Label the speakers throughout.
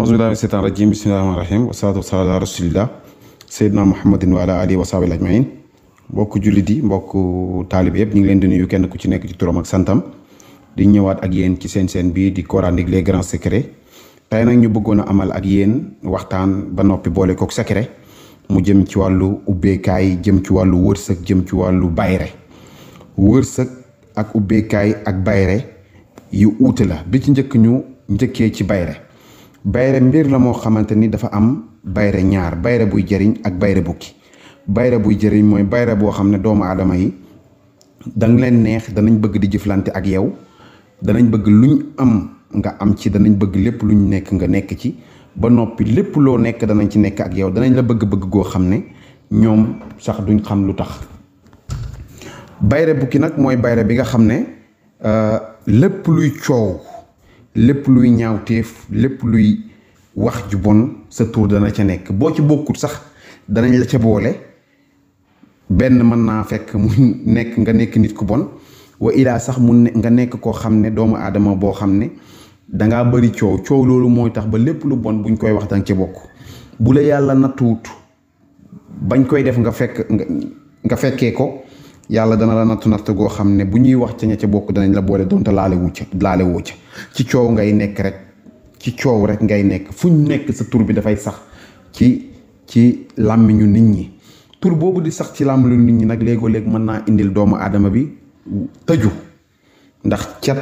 Speaker 1: auzu billaahi mina sheytaani rajiim bismillaahi rahmaani rahiim wasalaatu wasalaamu ala rasulillah seydina muhammadin wa ala alihi wa sahbihi ajmain mbokk jullit yi mbokk taalib yëpp ñu ngi leen di nuyu kenn ku ci nekk ci turam ak santam di ñëwaat ak yéen ci seen bii di coranique les grands secrets tey nag ñu bëggoon a amal ak yéen waxtaan ba noppi boole kook secret mu jëm ci wàllu ubbeekaay jëm ci wàllu wërsëg jëm ci wàllu bayre wërsëg ak ubbeekaay ak bayre yu uute la bi ci njëkk ñu njëkkee ci bayre mbir la moo xamante ni dafa am bayre ñaar bayre buy jëriñ ak bayre bukki bayre buy jëriñ mooy bayre boo xam ne doomu aadama yi danga leen neex danañ bëgg di jëflante ak yow danañ bëgg luñ am nga am ci danañ bëgg lépp luñ nekk nga nekk ci ba noppi lépp loo nekk danañ ci nekk ak yow danañ la bëgg-bëgg goo xam ne ñoom sax duñ xam lu tax bayre bukki nag mooy bayre bi nga xam ne lépp luy coow lépp luy ñaawteef lépp luy wax ju bon sa tur dana ca nekk boo ci bokkut sax danañ la ca boole benn mën naa fekk mu nekk nga nekk nit ku bon wa ilaa sax nga nekk koo xam ne doomu aadama boo xam ne dangaa bëri coow loolu mooy tax ba lépp lu bon buñ koy wax danga ca bokk bu la yàlla nattuwut bañ koy def nga fekkee ko yàlla dana la natt goo xam ne bu ñuy wax ca ña ca bokk danañ la boole doonte laale woo ca ci coow ngay nekk rek ci coow rek ngay nekk fuñ nekk sa tur bi dafay sax ci làmmiñu nit ñi tur boobu di sax ci làmmiñu nit ñi nag léegoo-léeg mën naa indil doomu aadama bi tëju ndax cat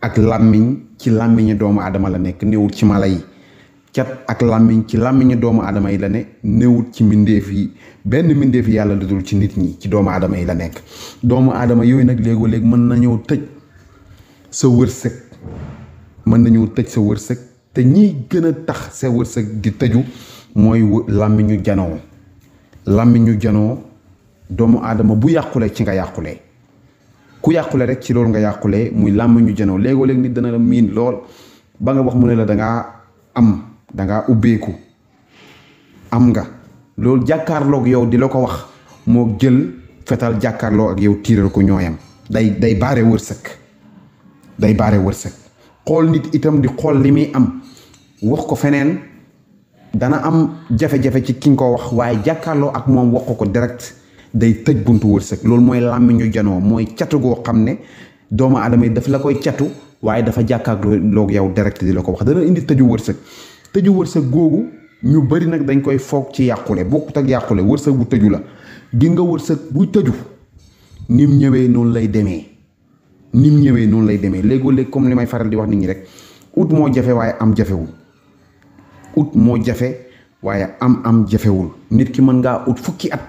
Speaker 1: ak làmmiñ ci làmmiñu doomu aadama la nekk néewul ci mala yi cat ak làmmiñ ci làmmiñu doomu aadama yi la ne néewul ci mbindeef yi benn mbindeef yàlla lu dul ci nit ñi ci doomu aadama yi la nekk doomu aadama yooyu nag léegoo-léeg mën nañoo tëj sa wërsëg te ñiy gën a tax sa wërsëg di tëju mooy làmmiñu janoo doomu aadama bu yàqule ci nga yàqulee ku yàqule rek ci loolu nga yàqulee muy làmmiñu janoo léegoo-léeg nit dana la miin lool ba nga wax mu ne la dangaa ubbeeku am nga loolu jàkkaarloog yow di la ko wax moo jël fetal jàkkaarloo ak yow tiiral ko ñooyam day baare wërsëg xool nit itam di xool li muy am wax ko feneen dana am jafe-jafe ci ki nga ko wax waaye jàkkaarloo ak moom wax ko direct day tëj buntu wërsëg loolu mooy làmmiñu janoo mooy catu goo xam ne doomu aadama yi daf la koy catu waaye dafa jàkkaarloog yow direct di la ko wax dana indi tëju wërsëg googu ñu bari nag dañ koy foog ci yàqule bokkut ak yàqule wërsëg bu tëju la gi nga wërsëg bu tëju nim ñëwee noonu lay demee léegoo-léeg comme li may faral di wax nit ñi rek ut moo jafe waaye am jafewul nit ki mën ngaa ut fukki at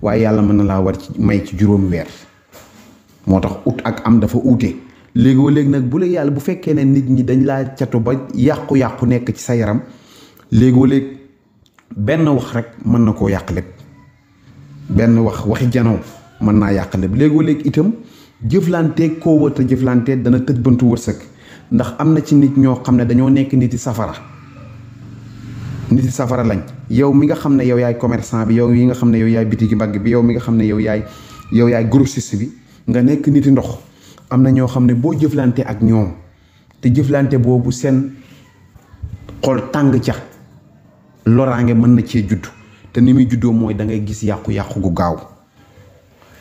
Speaker 1: waaye yàlla mën na laa war ci may ci juróomi weer moo tax ut ak am dafa uute léegoo-léeg nag bu la yàlla bu fekkee ne nit ñi dañ laa catu ba yàqu-yàqu nekk ci sa yaram léegoo-léeg benn wax rek mën na koo yàq lépp benn waxi janoo mën naa yàq lépp léegoo-léeg itam jëflanteeg koo wër te jëflanteeg dana tëj bantu wërsëg ndax am na ci nit ñoo xam ne dañoo nekk niti safara lañ yow mi nga xam ne yow yaay commerçant bi yow yi nga xam ne yow yaay bitigi mbagg bi yow mi nga xam ne yow yaay grossiste bi nga nekk niti ndox am na ñoo xam ne boo jëflante ak ñoom te jëflante boobu seen xol tàng ca loraange mën na cee judd te ni muy juddoo mooy da ngay gis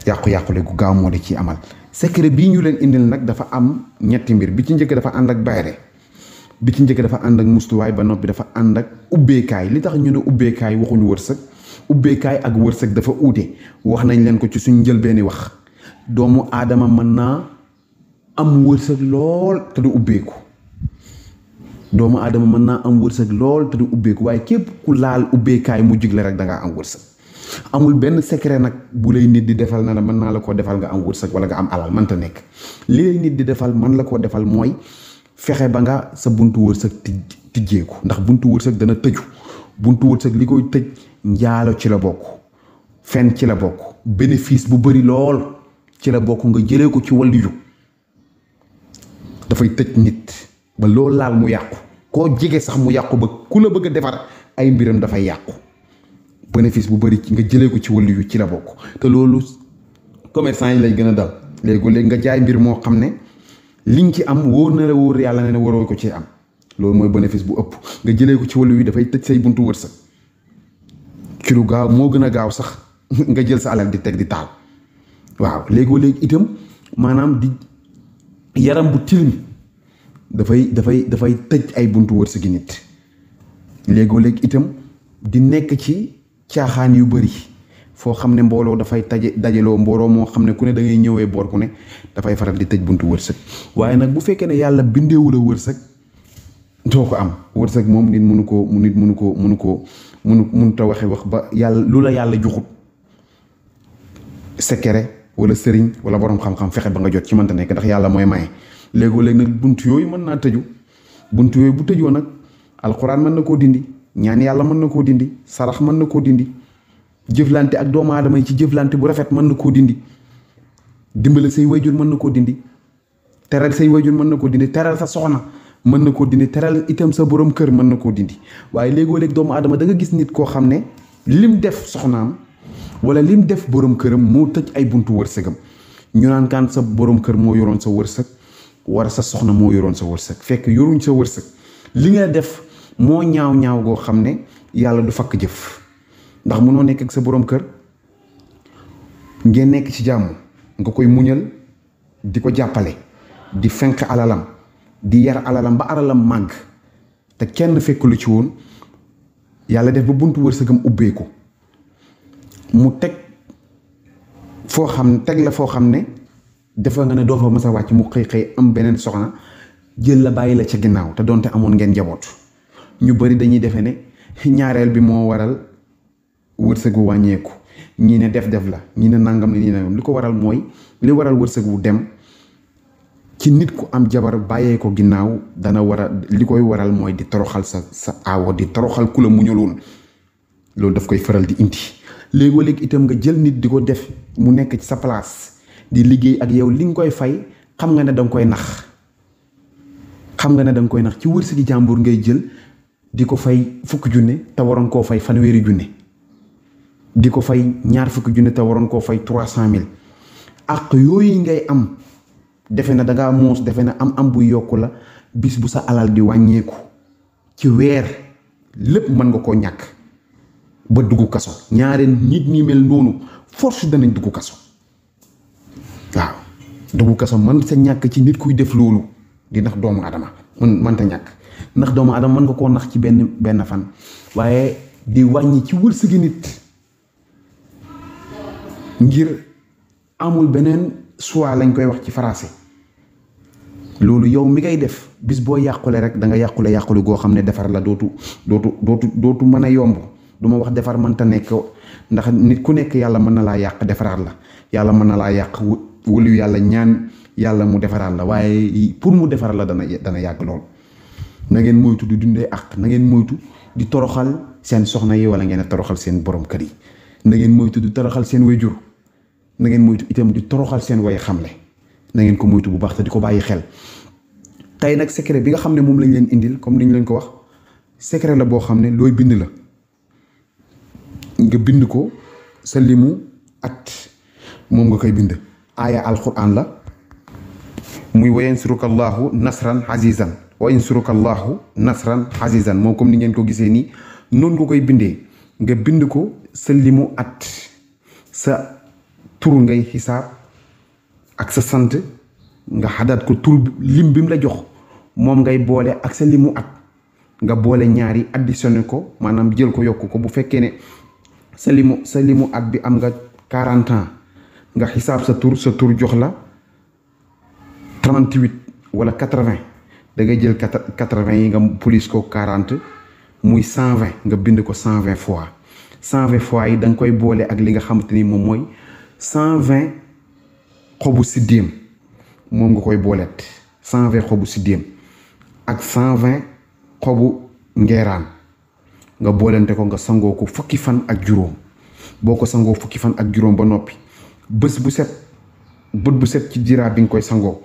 Speaker 1: yàqu-yàqule gu gaaw moo di ci amal secret bii ñu leen indil nag dafa am ñetti mbir bi ci njëkk dafa ànd ak bayre bi ci njëkk dafa ànd ak mustuwaay ba noppi dafa ànd ak ubbeekaay li tax ñu ne ubbeekaay waxuñu wërsëg ubbeekaay ak wërsëg dafa uute wax nañ leen ko ci suñ njëlbeeni wax doomu aadama mën naa am wërsëg lool te du ubbeeku waaye képp ku laal ubbeekaay mu jig la rek dangaa am wërsëg amul benn secret nag bu lay nit di defal na la mën naa la koo defal nga am wërsëg wala nga am alal mënta nekk li lay nit di defal man la koo defal mooy fexe ba nga sa buntu wërsëg tijjeeku ndax buntu wërsëg dana tëju buntu wërsëg li koy tëj njaalo ci la bokk fen ci la bokk bénéfice bu bari lool ci la bokk nga jëlee ko ci waliyu dafay tëj nit ba loolu laal mu yàqu koo jege sax mu yàqu ba ku la bëgg a defar ay mbiram dafay yàqu bénéfice bu bari nga jëlee ko ci waliyu ci la bokk te loolu commerçant yi lay gën a dal léegi nga jaay mbir moo xam ne liñ ci am wóor na la wóor yàlla ne waroo ko ci am loolu mooy bénéfice bu ëpp. nga jëlee ko ci wàllu wi dafay tëj say buntu wërsëg ci lu gaaw, moo gën a gaaw sax nga jël sa alal di teg di taal. waaw léegi itam maanaam di yaram bu tilim dafay tëj ay buntu wërsëgi nit. léegi itam di nekk ci caaxaan yu bëri foo xam ne mbooloo dafay dajaloo mbooloo moo xam ne ku ne da ngay ñëwee boor ku ne dafay faral di tëj buntu wërsëg. waaye nag bu fekkee ne yàlla bindeewul a wërsëg doo ko am. wërsëg moom nit mënu ta waxe wax ba yàlla lu la yàlla joxut secret wala sëriñ wala borom xam-xam fexe ba nga jot ci mënta nekk, ndax yàlla mooy maye. léegoo-léeg nag bunt yooyu mën naa tëju. bunt yooyu bu tëjoo nag alxuraan mën na koo dindi, ñaan yàlla mën na koo dindi, sarax mën na koo dindi, jëflante ak doomu aadama yi ci jëflante bu rafet mën na koo dindi, dimbale say wayjur mën na koo dindi, teral say wayjur mën na koo dindi, teral sa soxna mën na koo dindi, teral itam sa borom kër mën na koo dindi. waaye léegoo-léeg doomu aadama da nga gis nit koo xam ne lim def soxnaam wala lim def borom këram moo tëj ay buntu wërsëgam. ñu naan kaan sa borom kër moo yoroon sa wërsëg wala sa soxna moo yoroon sa wërsëg, fekk yoruñ sa wërsëg. li nga def moo ñaaw goo xam ne yàlla du fakk jëf. ndax mënoo nekk ak sa borom kër ngeen nekk ci jàmm nga koy muñal di ko jàppale di fenk alalam di yar alalam ba alalam màgg te kenn fekk lu ci woon. yàlla def ba buntu wërsëgam ubbeeku mu teg la foo xam ne dafa nga ne doo fa mës a wàcc. mu xëy am beneen soxna jël la bàyyi la ca ginnaaw te doonte amoon ngeen njaboot. ñu bari dañuy defe ne ñaareel bi moo waral wërsëg wu wàññeeku, ñii ne def la, ñii ne nangam ne ñii ne li ko waral mooy li waral wërsëg wu dem ci nit ku am jabar bàyyee ko ginnaaw dana li koy waral mooy di toroxal sa aawo, di toroxal ku la muñaloon. loolu daf koy faral di indi. léegoo-léeg itam nga jël nit di ko def mu nekk ci sa place di liggéey ak yow, li nga koy fay xam nga ne danga koy nax. ci wërsëgi jàmbur ngay jël di ko fay 1000 junne te waroon koo fay 1,000 junne, di ko fay 20 junne te waroon koo fay 300,000. ak yooyu ngay am defe na dangaa moos, defe na am bu yokku la. bis bu sa alal di wàññeeku ci weer lépp mën nga koo ñàkk ba dugg kaso. ñaareel nit ñi mel noonu force danañ dugg kaso. waaw dugg kaso mën sa ñàkk ci nit kuy def loolu di nax doomu adama mënta ñàkk. ndax doomu adama mën nga koo nax ci benn fan, waaye di wàññi ci wërsëgi nit ngir amul beneen choix lañ koy wax ci français. loolu yow mi ngay def bis boo yàqule rek da nga yàqule goo xam ne defar la dootu mën a yomb. du ma wax defar mënta nekk, ndax nit ku nekk yàlla mën na laa yàq defaraat la. yàlla mën na laa yàq wëlu yàlla ñaan yàlla mu defaraat la, waaye pour mu defar la dana yàgg lool. na ngeen moytu di dundee ak na ngeen moytu di toroxal seen soxna yi wala ngeen a toroxal seen borom kër yi. na ngeen moytu di toroxal seen wayjur. na ngeen moytu itam di toroxal seen way xamle. na ngeen ko moytu bu baax te di ko bàyyi xel. tey nag secret bi nga xam ne moom lañ leen indil comme ni ñu leen ko wax, secret la boo xam ne looy bind la. nga bind ko sa limu at moom nga koy bind. aaya alquran la muy wa yansurukallahu nasran azizan wa yansurukallahu nasran azizan. moom comme ni ngeen ko gisee nii noonu nga koy bindee. nga bind ko sa limu at, sa tur ngay xisaab ak sa sant nga xadaat ko tur lim bi mu la jox moom ngay boole ak sa limu at nga boole ñaari additionné ko, maanaam jël ko yokk ko. bu fekkee ne sa limu at bi am nga 40 ans nga xisaab sa tur jox la 38 wala 80, da ngay jël 80 yi nga plus ko 40 muy 120 nga bind ko 120 fois. 120 fois yi da nga koy boole ak li nga xamante ni moom mooy 120 xobu siddéem, moom nga koy booleet. 120 xobu siddéem ak 120 xobu ngeeraan nga boolente ko, nga sangoo ko fukki fan ak juróom. boo ko sangoo fukki fan ak juróom ba noppi, bët bu set ci diraa bi nga koy sangoo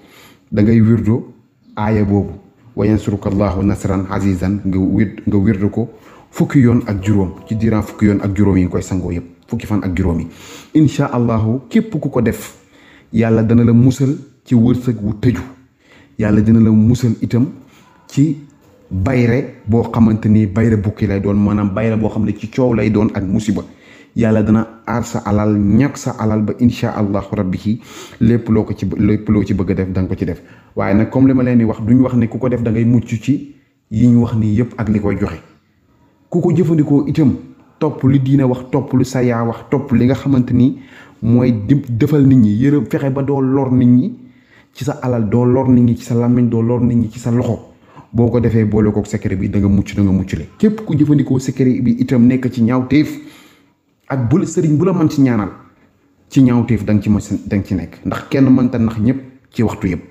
Speaker 1: da ngay wirdo aaya boobu wa yansurukallahu nasran azizan nga wirdo ko fukki yoon ak juróom ci diraa fukki yoon ak juróom yi nga koy sangoo yëpp fukki fan ak juróom yi. incha allahu képp ku ko def yàlla dana la musal ci wërsëg wu tëju. yàlla dina la musal itam ci bayre boo xamante ni bayre bukki lay doon, maanaam bayre boo xam ne ci coow lay doon ak musiba. yàlla dana aar sa alal, ñàkk sa alal ba insha allahu rabbi lépp loo ci bëgg a def da nga ko ci def. waaye nag comme li ma leen di wax, duñu wax ne ku ko def da ngay mucc ci yi ñu wax nii yëpp ak li koy joxe. ku ko jëfandikoo itam topp li diine wax, topp lu sayaa wax, topp li nga xamante ni mooy defal nit ñi, yërëm, fexe ba doo lor nit ñi ci sa alal, doo lor nit ñi ci sa làmmiñ, doo lor nit ñi ci sa loxo. boo ko defee boole kook secret bi da nga mucc le. képp ku jëfandikoo secret bi itam nekk ci ñaawteef ak bu la sëriñ bu la mën ci ñaanal ci ñaawteef da nga ci nekk. ndax kenn mënta nax ñëpp ci waxtu yëpp.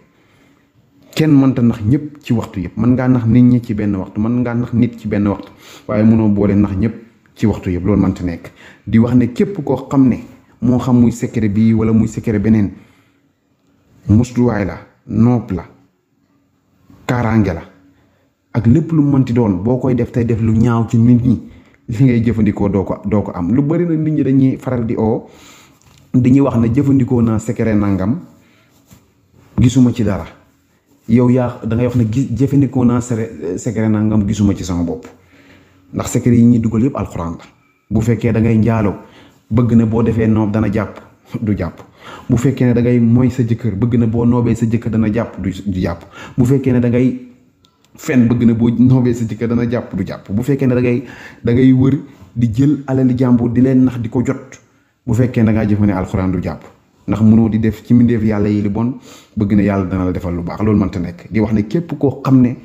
Speaker 1: mën ngaa nax nit ñi ci benn waxtu, mën ngaa nax nit ci benn waxtu, waaye mënoo boole nax ñëpp ci waxtu yëpp. loolu mënta nekk. di wax ne képp koo xam ne moo xam muy secret bi wala muy secret beneen, musluwaay la, nopp la, kaaraange la, ak lépp lu mënti doon, boo koy def tey def lu ñaaw ci nit ñi, li ngay jëfandikoo doo ko am. lu bari na nit ñi dañuy faral dañuy wax ne jëfandikoo naa secret nangam gisuma ci dara. yow da ngay wax ne jëfandikoo naa secret nangam gisuma ci sama bopp. ndax secret yi ñuy dugal yëpp alxuraan la. bu fekkee da ngay njaaloo bëgg na boo defee noob dana jàpp, du jàpp. bu fekkee ne da ngay mooy sa jëkkër bëgg na boo noobee sa jëkkër dana jàpp, du jàpp. bu fekkee ne da ngay fen bëgg na boo noobee sa jëkkër dana jàpp, du jàpp. bu fekkee ne da ngay wër di jël alali jàmbur di leen nax di ko jot, bu fekkee da ngaa jëfandikoo alxuraan du jàpp. ndax mënoo di def ci mbindeef yàlla yi li bon bëgg na yàlla dana la defal lu baax. loolu mënta nekk. di wax ne képp koo xam ne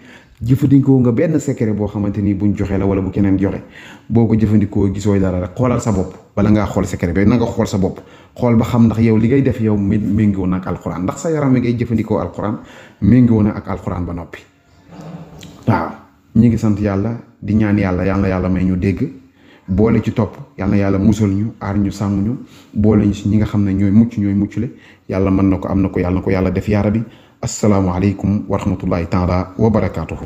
Speaker 1: jëfandikoo nga benn secret boo xamante ni buñ joxe la wala bu keneen joxe, boo ko jëfandikoo gisooy dara rek xoolal sa bopp. bala ngaa xool secret bi na nga xool sa bopp, xool ba xam ndax yow li ngay def yow méngoo na ak alxuraan, ndax sa yaram wi ngay jëfandikoo alxuraan méngoo na ak alxuraan ba noppi. waaw ñi ngi sant yàlla di ñaan yàlla may ñu dégg, boole ci topp, yàlla musal ñu, aar ñu, sàmm ñu, boole ñu si ñi nga xam ne ñooy muccule. yàlla mën na ko, am na ko, yàlla na ko yàlla def yaa rabbi. assalaamu aleykum wa rahmatullahi taala wa barakaatuhu.